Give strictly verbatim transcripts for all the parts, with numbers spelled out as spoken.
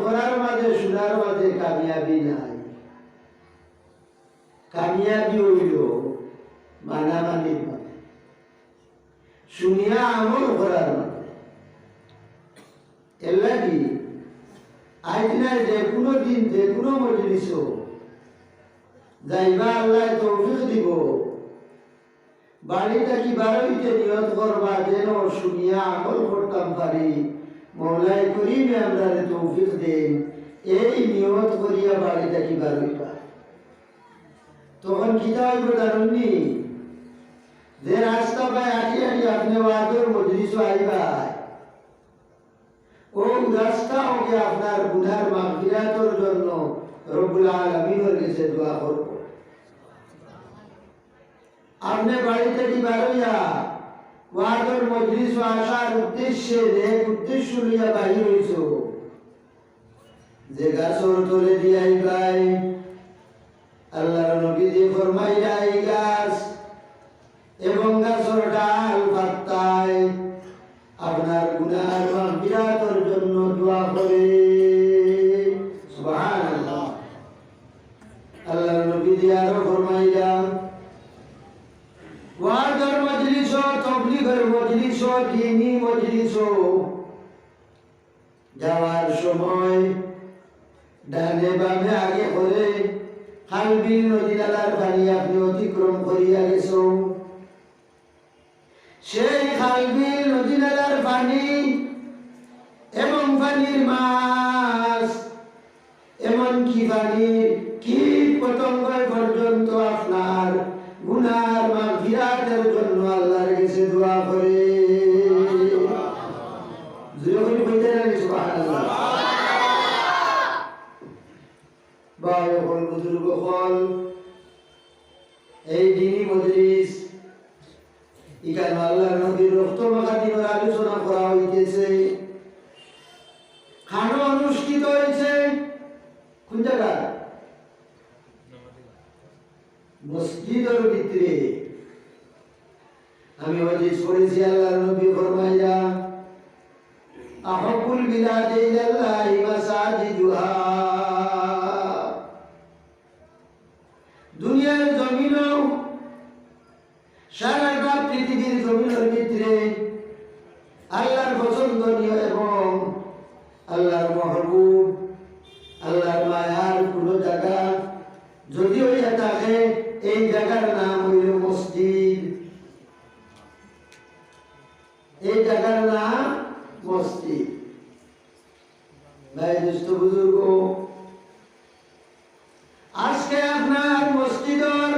করার মাঝে, শুনার মাঝে কামিয়াবি নাই। কামিয়াবি অইলো মানামানির মাঝে, শুনিয়া আমল করার মাঝে। এরলাগি আইজ নায়, যেকুনু দিন, যেকুনু মজলিসো যাইবা, আল্লায় তৌফিক দিবো। বাড়ি থাকি বারইতে নিয়ত করবা, যেন শুনিয়া আমল করতাম পারি। মওলায় করিমে আমরারে তৌফিক দেইন, এই নিয়ত করিয়া বাড়ি থাকি বারইবা। তখন কিতা অইবো জানইননি? যে রাস্তা বায় আটি আটি আপনে ওয়াজর মজলিসো আইবা, অউ রাস্তা অগে আপনার গুনার মাগফিরাতর জন্য রব্বুল আলামিনর গেছে দোয়া করবো। আপনে বাড়ি থাকি বারইয়া ওয়াজর মজলিসো আসার উদ্দেশ্যে, নেক উদ্দেশ্য লইয়া বাহির অইছো, যে গাছর তলে দিয়া আইবায়, আল্লাহর নবীজি ফরমাইলা, এই গাছ এবং গাছর ডাল পাতায় আপনার গুনার মাগফিরাতর জন্য দোয়া করে। সুবহানাল্লাহ। আল্লাহর নবীজি আরো ফরমাইলা, ওয়াজর মজলিসো, তবলিগর মজলিসো, দ্বীনি মজলিসো যাওয়ার সময় ডানে বামে আগে করে খাল বিল নদী নালার পানি আপনে অতিক্রম করিয়া গেছো। সেই খাল বিল নদী নালার পানি এবং পানির মাছ, এমনকি পানির কীট পতঙ্গ পর্যন্ত আপনার গুনার মাগফিরাতের জন্য আল্লাহর গেছে দোয়া করে। জোরে করি কইতা নানি সুবহানাল্লাহ? ভাই অকল, বুজুর্গ অকল, এই দ্বীনি মজলিস, ইখানো আল্লাহর নবীর রক্ত মাখা দ্বীনর আলোচনা করা অইতেছে। খানো অনুষ্ঠিত অইছে কুন জাগাত? মসজিদর ভিতরে। আমি হাদিস পড়ছি, আল্লাহর নবী ফরমাইলা, "আহাব্বুল বিলাদি ইলাল্লাহি মাসাজিদুহা।" দুনিয়ার জমিনো, সারাটা পৃথিবীর জমিনর ভিতরে আল্লাহর পছন্দনীয় এবং আল্লাহর মাহবুব, আল্লাহর মায়ার কুনু জাগা যদি অইয়া থাকে, এই জাগার নাম অইলো মসজিদ। এই জাগার নাম মসজিদ। ভাই, দোস্ত, বুজুর্গ, আজকে আপনার মসজিদর,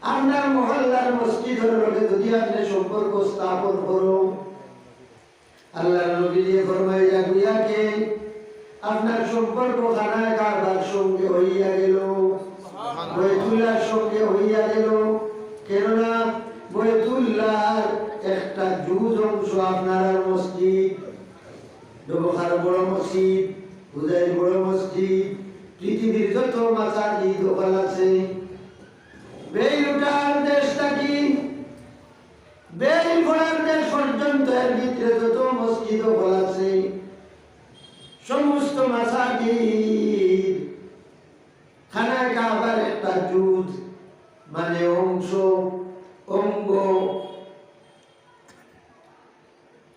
আপনার মহল্লার মসজিদর লগে যদি আপনে সম্পর্ক স্থাপন করো, আল্লাহর নবীজি ফরমাইলা, গুয়াকে আপনার সম্পর্ক খানায় কাবার সঙ্গে অইয়া গেলো, বাইতুল্লাহর সঙ্গে অইয়া গেলো। কেননা বাইতুল্লাহর একটা জুজ অংশ আপনার মসজিদ। ডবখার বড় মসজিদ, হুজাইর বড় মসজিদ, পৃথিবীর যত মাসাজিদ অকল আছে, বেইল উঠার দেশ থাকি বেইল পড়ার দেশ পর্যন্ত এর ভিতরে যত মসজিদ অকল আছে, সমস্ত মাসাজিদ খানায় কাবার একটা জুজ, মানে অংশ, অঙ্গ।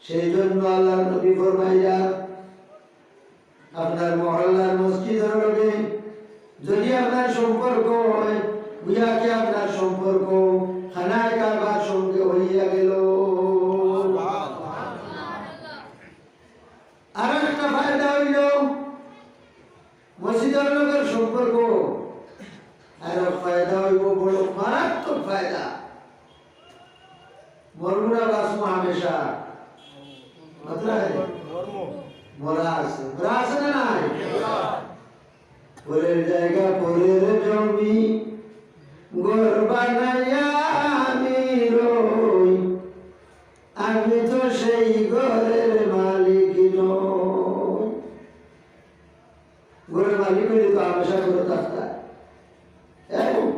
সেই জন্য আল্লাহর নবী ফরমাইলা, আপনার মহল্লার মসজিদর লগে যদি আপনার সম্পর্ক হয়, গুয়াকে আপনার সম্পর্ক খানায় কাবার সঙ্গে অইয়া গেলো। আর একটা ফায়দা অইলো, মসজিদর লগর সম্পর্ক, আর ফায়দা অইবো বড় মারাত্মক ফায়দা। মরমু না বাঁচমু হামেশা? মাতরা হে? মরা আছে। মরা আছে না নাই? পরের জাগা, পরের জমি, ঘর বানাইয়া আমি রই। আমি তো সেই ঘরের মালিক নই। ঘরের মালিক অইলে তো হামেশা ঘরো থাকতা। এখন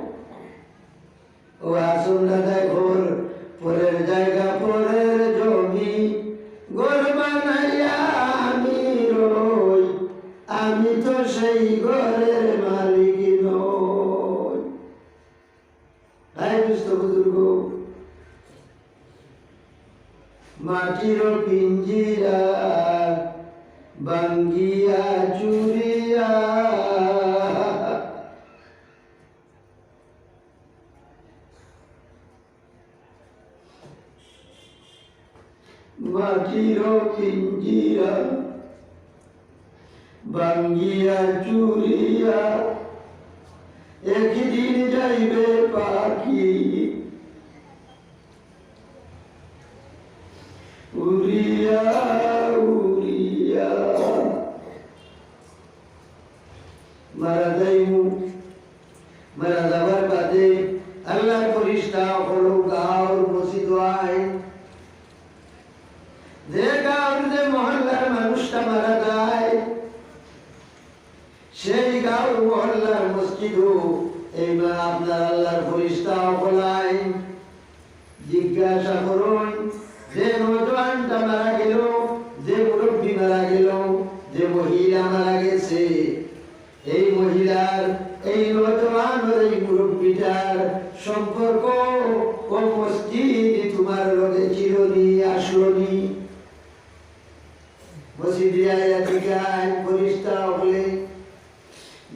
ও আসুন দাদা ঘর, পরের জাগা, পরের জমি, ঘর বানাইয়া আমি রই। সেই ঘরের মালিক নয়। হায় দুষ্ট বুজুর্গ, মাটির পিঞ্জিরা ভাঙ্গিয়া চুরিয়া, মাটির পিঞ্জিরা ভাঙ্গিয়া চুরিয়া, একদিন যাইবে পাখি উড়িয়া উড়িয়া। মারা যাইমু, মারা যাবার বাদে আল্লাহর ফিরিস্তা অকল গাঁওর মসজিদো আইন। যে গাঁওর যে মহল্লার মানুষটা মারা যায়, সেই গাঁওর মহল্লার মসজিদো এই মা আপনার আল্লাহর ফিরিস্তা অকল আইন। জিজ্ঞাসা করইন, যে নওজোয়ানটা মারা গেল, যে মুরব্বি মারা গেল, যে মহিলা মারা গেছে, এই মহিলার, এই নওজোয়ানর, এই মুরব্বিটার সম্পর্ক ও মসজিদ তোমার লগে ছিল নি, আসলো নি? মসজিদো আইয়া জিগাইন ফিরিস্তা অকলে,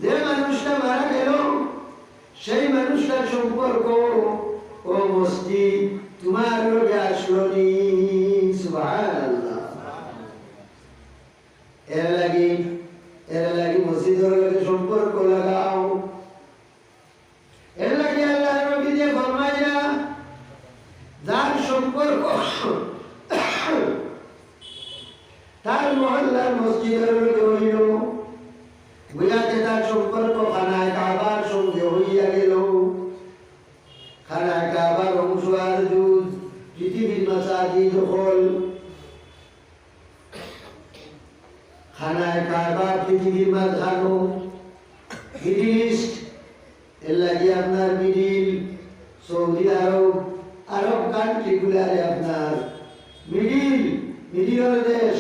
যে মানুষটা মারা গেল, সেই মানুষটার সম্পর্ক ও মসজিদ তোমার লগে আসলো নি? সুবহানাল্লাহ। এর লাগি, এর লাগি মসজিদর লগে সম্পর্ক লাগাও। এর লাগি আল্লাহর নবীয়ে ফরমাইলা, যার সম্পর্ক তার মহল্লার মসজিদর লগে অইল, বুঝাতে তার সম্পর্ক খানায়ে কাবার সঙ্গে অইয়া গেল। খানায়ে কাবার অংশ আর জুজ পৃথিবীর মাসাজিদ অকল। খানায়ে কাবা পৃথিবীর মাঝখানো, মিডল ইস্ট, এর লাগি আপনার মিডল, সৌদি আরব, আরব কান্ট্রি গুলারে আপনার মিডল, মিডলর দেশ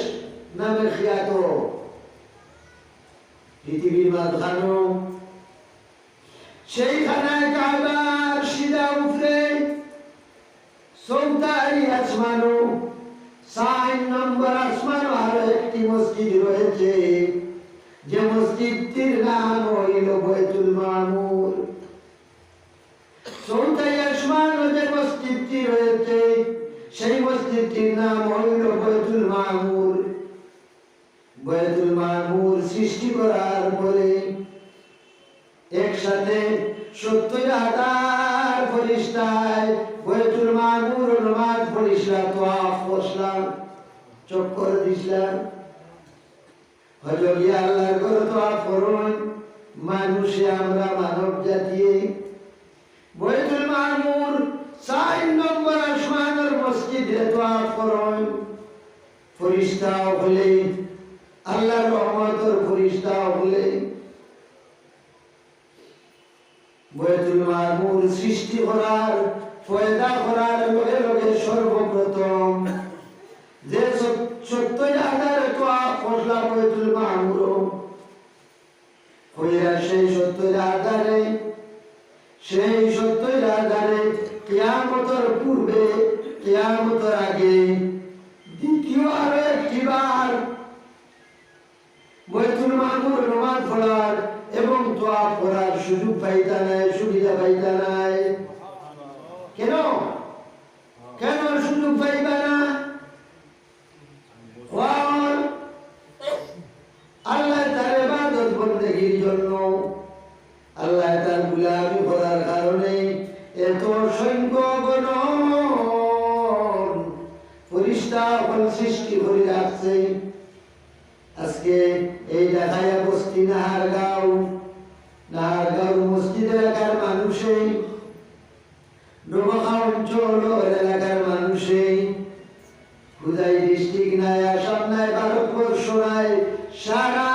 নামে খ্যাত পৃথিবীর মাঝখানো। সেই খানায়ে কাবার সিধা উপরে চৌথাই আসমানো, চার নম্বর আসমানো আরো একটি মসজিদ রয়েছে, যে মসজিদটির নাম অইল বয়তুল মামুর। চৌথাই আসমানো যে মসজিদটি রয়েছে, সেই মসজিদটির নাম অইল বয়তুল মামুর। বয়তুল মামুর সৃষ্টি করার পরে একসাথে সত্তর হাজার ফিরিস্তায় বয়তুল মামুর নমাজ পড়ছিলা, তওয়াফ করছিলা, চক্কর দিছিলা। হজো গিয়া আল্লাহর ঘর তওয়াফ করইন, মানুষে আমরা মানব জাতিয়ে বয়তুল মামুর চার নম্বর আসমানর মসজিদে তওয়াফ করইন। ফিরিস্তা অকলে, আল্লাহর রহমতর ফিরিস্তা অকলে বয়তুল মামুর সৃষ্টি করার, পয়দা করার লগে লগে সর্বপ্রথম যে সত-, সত্তর হাজার তওয়াফ করলা বয়তুল মামুর, কইরা সেই সত্তর হাজারে, সেই সত্তর হাজারে কিয়ামতর পূর্বে, কিয়ামতর আগে দ্বিতীয় আরো একটি বার বয়তুল মামুর নমাজ পড়ার এবং তওয়াফ করার সুযোগ পাইতা নায়, সুবিধা পাইতা নায়। কেন? কেন সুযোগ পাইবা না? কারণ আল্লাহ তার ইবাদত বন্দেগীর জন্য, আল্লাহ তার গুলামি করার কারণে এত অসংখ্য গণ ফিরিস্তা অকল সৃষ্টি করি রাখছে। আজকে এই ঢাকাইয়া বস্তি নাহারগাঁও, নাহারগাঁওর মসজিদ এলাকার মানুষে, নবখাওয়ান চলর এলাকার মানুষে, হুদাই ডিস্ট্রিক্ট নাই, আসাম নাই, ভারতবর্ষ নাই, সারা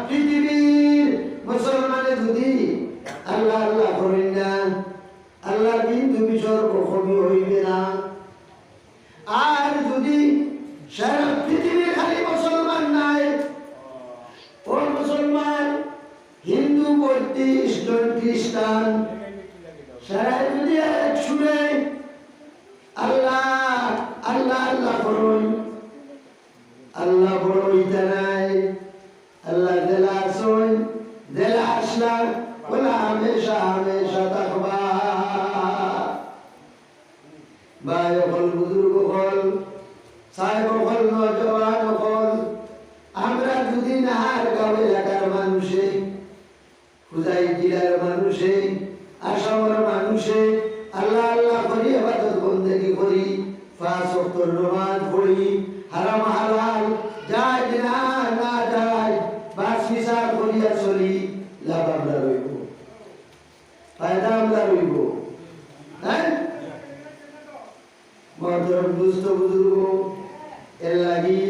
পৃথিবীর মুসলমানে যদি আল্লাহ আল্লাহ করেন না, আল্লাহর বিন্দু বিসর্গ কমি হইবে না। আর যদি সারা পৃথিবীর খালি মুসলমান নাই, ও মুসলমান, ত্রিশ জন খ্রিস্টান, সারা দুনিয়া এক সুরে আল্লাহ, আল্লাহ, আল্লাহ করইন। আল্লাহ বড় অইতা নায়, আল্লাহ যেলা আছইন, যেলা আছলা, অলা হামেশা, হামেশা থাকবা। ভাই অকল, বুজুর্গ অকল, সাহেব অকল, নওজোয়ান অকল, আমরা যদি নাহারগাঁও এলাকার মানুষে, খুজাই জেলার মানুষে, আসামর মানুষে আল্লাহ আল্লাহ করি, ইবাদত বন্দেগি করি, পাঁচ ওয়াক্ত নমাজ পড়ি, হারাম হালাল জায়েজ না না জায়েজ বাছ বিচার করিয়া চলি, লাভ আমরার অইবো, ফায়দা আমরার অইবো। হ্যাঁ? মহতরম দুস্ত বুজুর্গ, এর লাগি,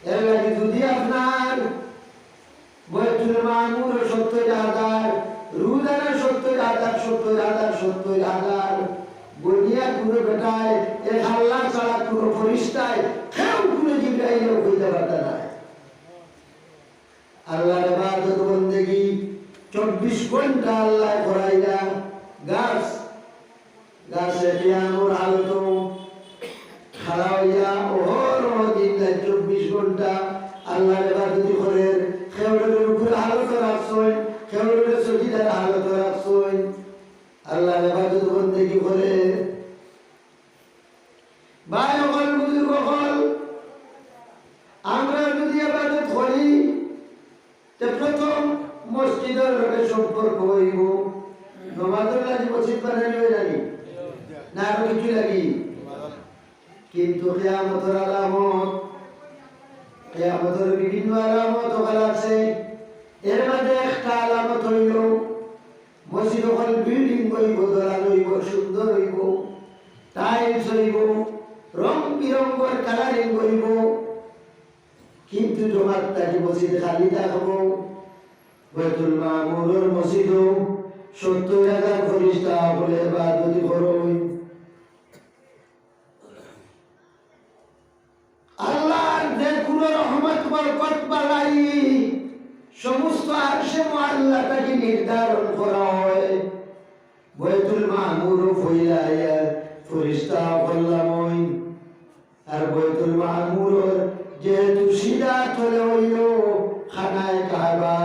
এর লাগি যদি আপনার বাইতুল মামুর সত্তর হাজার, রোজানা সত্তর হাজার, সত্তর হাজার, সত্তর হাজার, গনিয়া কুনো বেটায়, এক আল্লাহ ছাড়া কুনো ফিরিস্তায়, কেউ কুনো জিব্রাইলও কইতা পারতা নায়। আল্লাহর ইবাদত বন্দেগি চব্বিশ ঘন্টা আল্লাহ করাইলা। গাছ, গাছে কিয়ামর হালতো খাড়া অইয়া অহরহ দিন রাইত চব্বিশ ঘন্টা আল্লাহর ইবাদতি করের। কেউরে রুকুর হালতো রাখছইন, কেউরে সজিদার হালতো রাখছইন, আল্লাহর ইবাদত বন্দেগি করের। ভাই অকল, বুজুর্গ অকল, আমরা যদি ইবাদত করি, তে প্রথম মসজিদর লগে সম্পর্ক অইবো। নমাজর লাগি মসজিদ বানানি অয় নানি? না আরো কিছু লাগি? কিন্তু কিয়ামতর আলামত, কিয়ামতর বিভিন্ন আলামত অকল আছে। এর মাঝে একটা আলামত অইলো, মসজিদ অকল বিল্ডিং অইবো, দলান অইবো, সুন্দর অইবো, টাইলস অইবো, রং বিরঙ্গর কালারিং অইবো, কিন্তু জমাত থাকি মসজিদ খালি থাকবো। বাইতুল মামুরর মসজিদো সত্তর হাজার ফিরিস্তা অকলে ইবাদতি করইন। আল্লাহর যে কুনো রহমত, বরকত, বালাই সমস্ত আরশে মুআল্লা থাকি নির্ধারণ করা অয়। বাইতুল মামুরো পয়লা আইয়া ফিরিস্তা অকল লামইন। আর বাইতুল মামুরর যেহেতু সিধা তলে অইলো খানায়ে কাবা,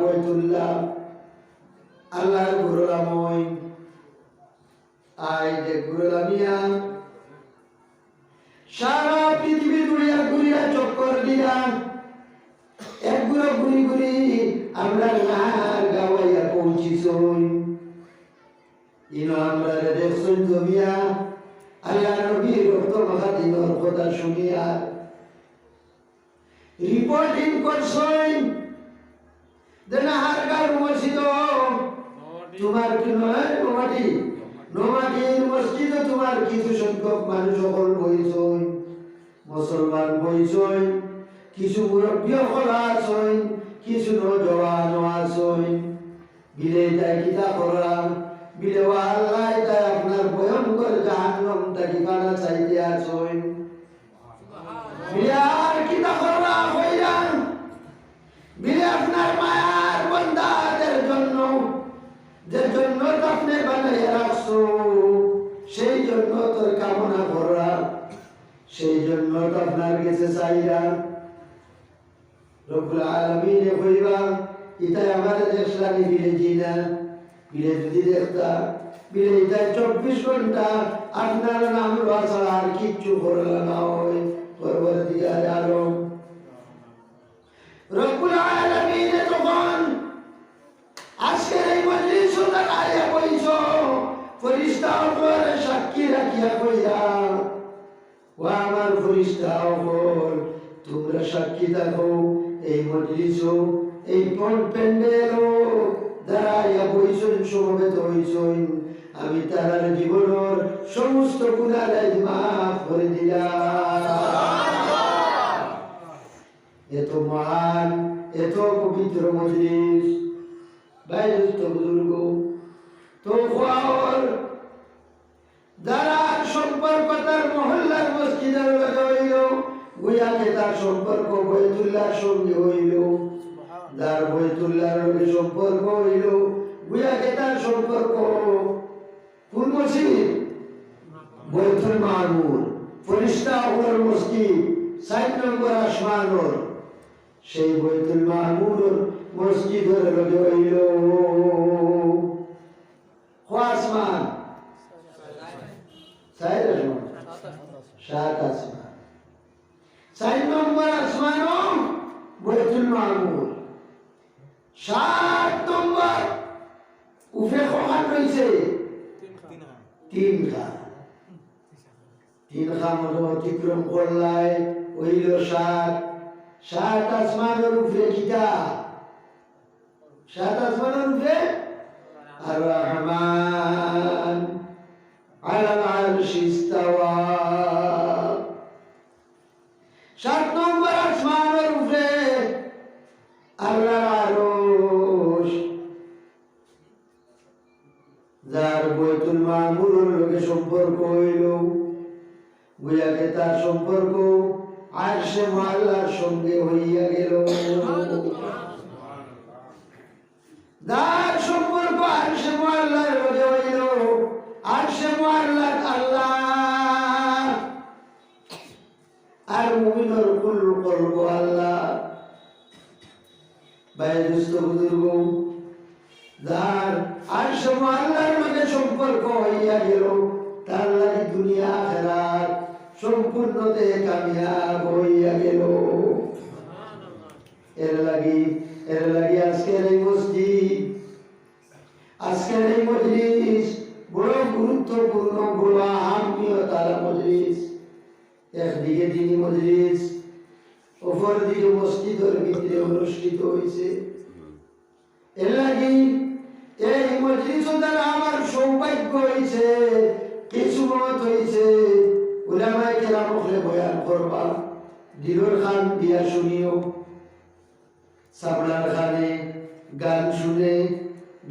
বাইতুল্লাহ, আল্লাহর ঘরো লামইন। আইজ এক ঘরো লামিয়া সারা পৃথিবী ঘুরিয়া ঘুরিয়া চক্কর দিয়া এক ঘরো ঘুরি ঘুরি আমরা নাহারগাঁও আইয়া পৌঁছিছইন। ইনো আমরারে দেখছইন জমিয়া, আল্লাহর নবীর রক্ত মাখা দিনর কথা শুনিয়া রিপোর্টিং করছইন যে নাহারগাঁওর মসজিদো তোমার কি নয়, নোমাটি, নোমাটির মসজিদো তোমার কিছু সংখ্যক মানুষ অকল বইছইন, মুসলমান বইছইন, কিছু মুরব্বি অকল আছইন, কিছু নওজোয়ানও আছইন। বিলে ইতায় কিতা কররা? বিলে, "ও আল্লাহ, ইতায় আপনার ভয়ঙ্কর জাহান্নাম থাকি পানা চাইতে আছইন।" বিলে, "আর কিতা কররা কইরা?" বিলে, "আপনার মায়ার বান্দাদের জন্য যে জন্নত আপনে বানাইয়া রাখছো, সেই জন্নতর কামনা কররা, সেই জন্নত আপনার গেছে চাইরা।" রব্বুল আলামিনে কইবা, "ইতায় আমারে দেখছলানি?" বিলে, "জি না।" বিলে, "যদি দেখতা, বিলে ইতায় চব্বিশ ঘন্টা আপনার নাম লওয়া ছাড়া আর কিচ্ছু করলা না অয়, পরওয়ারদিগারে আলম।" রব্বুল আলামিনে তখন আজকের এই মজলিসো যারা আইয়া বইছো, ফিরিস্তা অকলরে সাক্ষী রাখিয়া কইরা, "ও আমার ফিরিস্তা অকল, তুমরা সাক্ষী থাকো, এই মজলিসো, এই পন-, প্যান্ডেলো যারা আইয়া বইছইন, সমবেত অইছইন, আমি তারার জীবনর সমস্ত গুনাহ আইজ মাফ করি দিলাম।" এত মহান, এত পবিত্র মজলিস, ভাই, দোস্ত, বুজুর্গ, তো খোয়ার যারা সম্পর্ক তার মহল্লার মসজিদর লগে অইলো, গুয়াকে তার সম্পর্ক বয়তুল্লাহর সঙ্গে অইলো, যার বয়তুল্লাহর লগে সম্পর্ক অইলো, গুয়া কেতার সম্পর্ক। কোন মসজিদ? বাইতুল মামুর। ফিরিস্তা অকলর মসজিদ, চাইর নম্বর আসমানর। সেই বাইতুল মামুরর মসজিদর লগে অইলো কয় আসমান? চাইর আসমান। সাত আসমান। চাইর নম্বর আসমানো বাইতুল মামুর। সাত নম্বর উপরে কয়খান রইছে? তিনখান। তিনখান মধ্যে অতিক্রম করলায়, অইলো সাত। সাত আসমানর উপরে কিতা? সাত আসমানর উপরে আর রহমান আলাল আরশি ইস্তাওয়া। সাত নম্বর আসমানর উপরে আল্লাহর আরশ। যার বাইতুল মামুরর লগে সম্পর্ক অইলো, গুয়াকে তার সম্পর্ক আরশে মুআল্লার সঙ্গে অইয়া গেলো। যার সম্পর্ক আরশে মুআল্লার লগে অইলো, আরশে মুআল্লাত আল্লাহ, আর মুমিনর কুল কলব আল্লাহ। ভাই, দোস্ত, বুজুর্গ, যার আরশে মুআল্লার লগে সম্পর্ক অইয়া গেলো, তার লাগি দুনিয়া আখেরাত সম্পূর্ণতে কামিয়াব অইয়া গেলো। এর লাগি, এর লাগি আজকের এই মসজিদ, আজকের এই মজলিস বড় গুরুত্বপূর্ণ, বড় আহমিয়ত আলা মজলিস। একদিকে দিনী মজলিস, অপরদিকে মসজিদর ভিতরে অনুষ্ঠিত অইছে। এর লাগি এই মজলিসো যারা আমার সৌভাগ্য অইছে, কিসমত অইছে, উলামায়ে কেরাম অকলে বয়ান করবা, দিলর কান দিয়া শুনিও। চামড়ার কানে গান শুনে,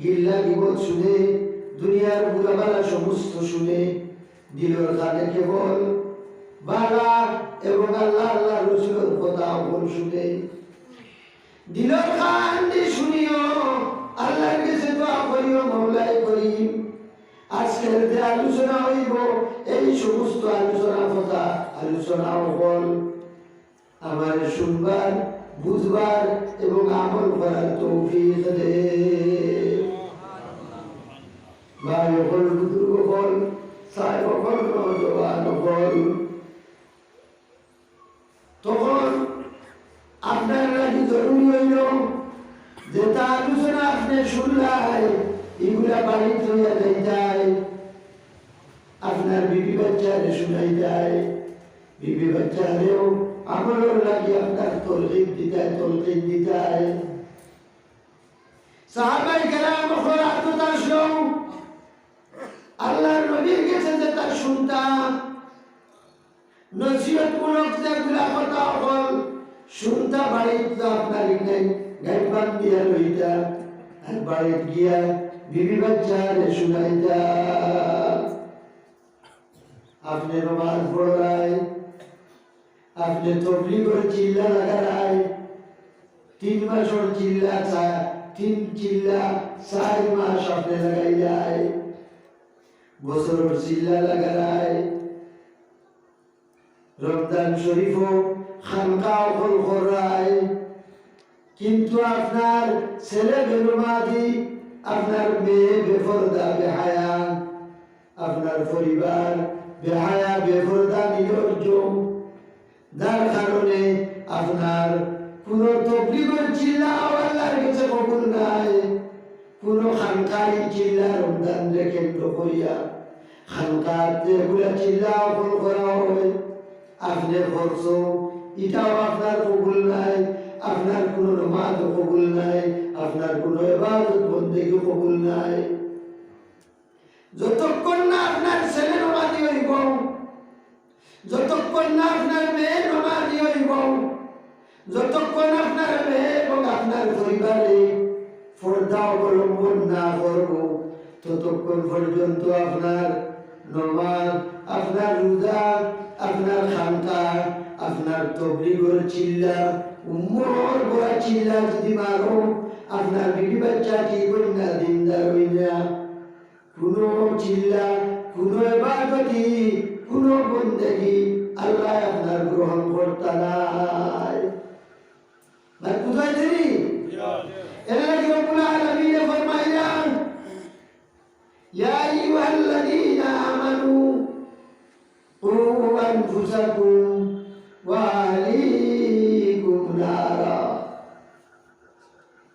গিল্লা গিবত শুনে, দুনিয়ার বুরা বালা সমস্ত শুনে, দিলর কানে কেবল বালা এবং আল্লাহ, আল্লাহ রসুলর কথা অকল শুনে। দিলর কান দি শুনিও, আল্লাহর গেছে দোয়া করিও, মাওলায়ে করিম, আজকের যে আলোচনা অইবো, এই সমস্ত আলোচনা কথা, আলোচনা অকল আমারে শুনবার, বুঝবার এবং আমল করার তৌফিক দে। ভাই অকল, বুজুর্গ অকল, সাহেব অকল, নওজোয়ান অকল, তখন আপনার লাগি জরুরি অইলো যেতা আলোচনা আপনে শুনলায়, ইগুলা বাড়িত লইয়া যাইতায়। আপনার বিবি বাচ্চারে শুনাইতায়, বিবি বাচ্চারেও আমলর লাগি আপনার তরগিব দিতায়, তলকিন দিতায়। সাহাবায়ে কেরাম অকল আতো তার সৌ আল্লাহর নবীর গেছে যেতা শুনতা, নসিহতমূলক যেগুলা কথা অকল শুনতা, বাড়িত তো আপনার ইনাই গাইবান দিয়া লইতা, আর বাড়িত গিয়া বিবি বাচ্চারে শুনাইতা। আপনে নমাজ পড়রায়, আপনে তবলিগর চিল্লা লাগারায়, তিন মাসর চিল্লা, চা-, তিন চিল্লা চাইর মাস আপনে লাগাইলায়, বছরর চিল্লা লাগারায়, রমজান শরীফো খানকা অকল কররায়, কিন্তু আপনার ছেলে বেনমাজি, আপনার মেয়ে বেপর্দা বেহায়া, আপনার পরিবার বেহায়া বেপর্দা নির্লজ্জ, যার কারণে আপনার কুনু তবলিগর চিল্লা আল্লাহর গেছে কবুল নায়। কুনু খানকার চিল্লা রমজানরে কেন্দ্র করিয়া খানকার যেগুলা চিল্লা অকল করা অয়, আপনে করছো, ইটাও আপনার কবুল নায়, আপনার কুনু নমাজও কবুল নায়, আপনার কুনু ইবাদত বন্দেগী কবুল নায়। যতক্ষণ না আপনার ছেলে নমাজি অইবো, যতক্ষণ না আপনার মেয়ে নমাজি অইবো, যতক্ষণ আপনার মেয়ে এবং আপনার পরিবারে পর্দা অবলম্বন না করবো, ততক্ষণ পর্যন্ত আপনার নমাজ, আপনার রোজা, আপনার খানকা, আপনার তবলিগর চিল্লা, উম্মর বড়া চিল্লা যদি মারো, আপনার বিবি বাচ্চা ঠিক অইন না, দিনদার অইন না, কুনু চিল্লা, কুনু ইবাদতি, কুনু বন্দেগি আল্লায় আপনার গ্রহণ করতা নায়। ভাই, বুঝাইছি নি? এর লাগি রব্বুল আলামিনে ফরমাইলা, ইয়া আইয়ুহাল্লাযীনা আমানু কু আনফুসাকুম ওয়া আহলিকুম নারা।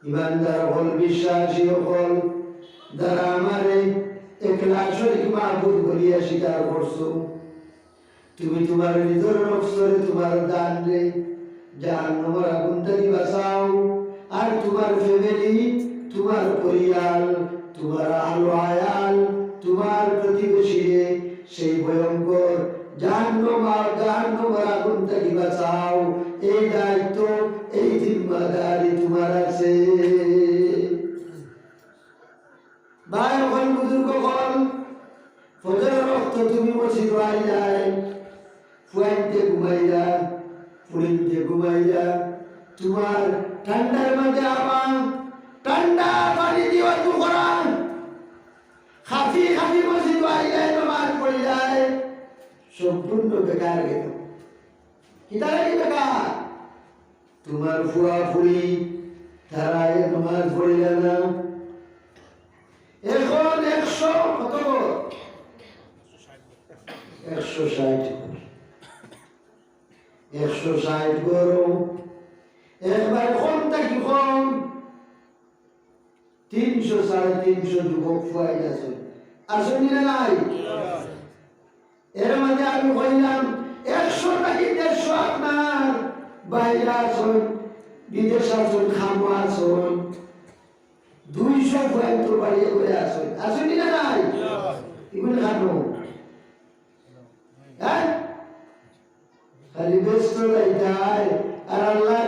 ইমানদার অকল, বিশ্বাসী অকল, যারা আমারে একলা শরিক মাবুদ বলিয়া স্বীকার করছো, তুমি তুমার নিজর নফসরে, তুমার জানরে জাহান্নামর আগুন থাকি বাঁচাও, আর তুমার family, তুমার পরিয়াল, তুমার আহলো আয়াল, তুমার প্রতিবেশীরে সেই ভয়ঙ্কর জাহান্নাম আর জাহান্নামর আগুন থাকি বাঁচাও। এই দায়িত্ব, এই জিম্মাদারি তুমার আছে। ভাই অকল, বুজুর্গ অকল, ফজরর অক্ত তুমি মসজিদো আইলায়, ফুয়াইন্তে ঘুমাইলা, ফুড়িন্তে ঘুমাইলা, তুমার ঠান্ডার মাঝে আবার ঠান্ডা পানি দিয়া অজু করা, খাফি খাফি মসজিদো আইলায়, নমাজ পড়িলায়, সম্পূর্ণ বেকার গেল। কিতার লাগি বেকার? তুমার ফুয়া ফুড়ি, তারায় নমাজ পড়িলা না। এখন একশো কত ঘর? একশো ষাইট ঘর। একশো ষাইট ঘর। একবার কম থাকি কম তিনশো, সাড়ে তিনশো যুবক ফুয়াইন আছইন। আছইন নি না নাই? এর মাঝে আমি কইলাম, একশো থাকি দেড়শো আপনার বাইরে আছইন, বিদেশ আছইন, কামো আছইন। দুইশো ফুয়াইন তো বাড়িয়ে করে আছইন। আছইন নি না নাই? ইগুন খানো। হ্যাঁ? খালি ব্যস্ত যাইতায়, আর আল্লাহর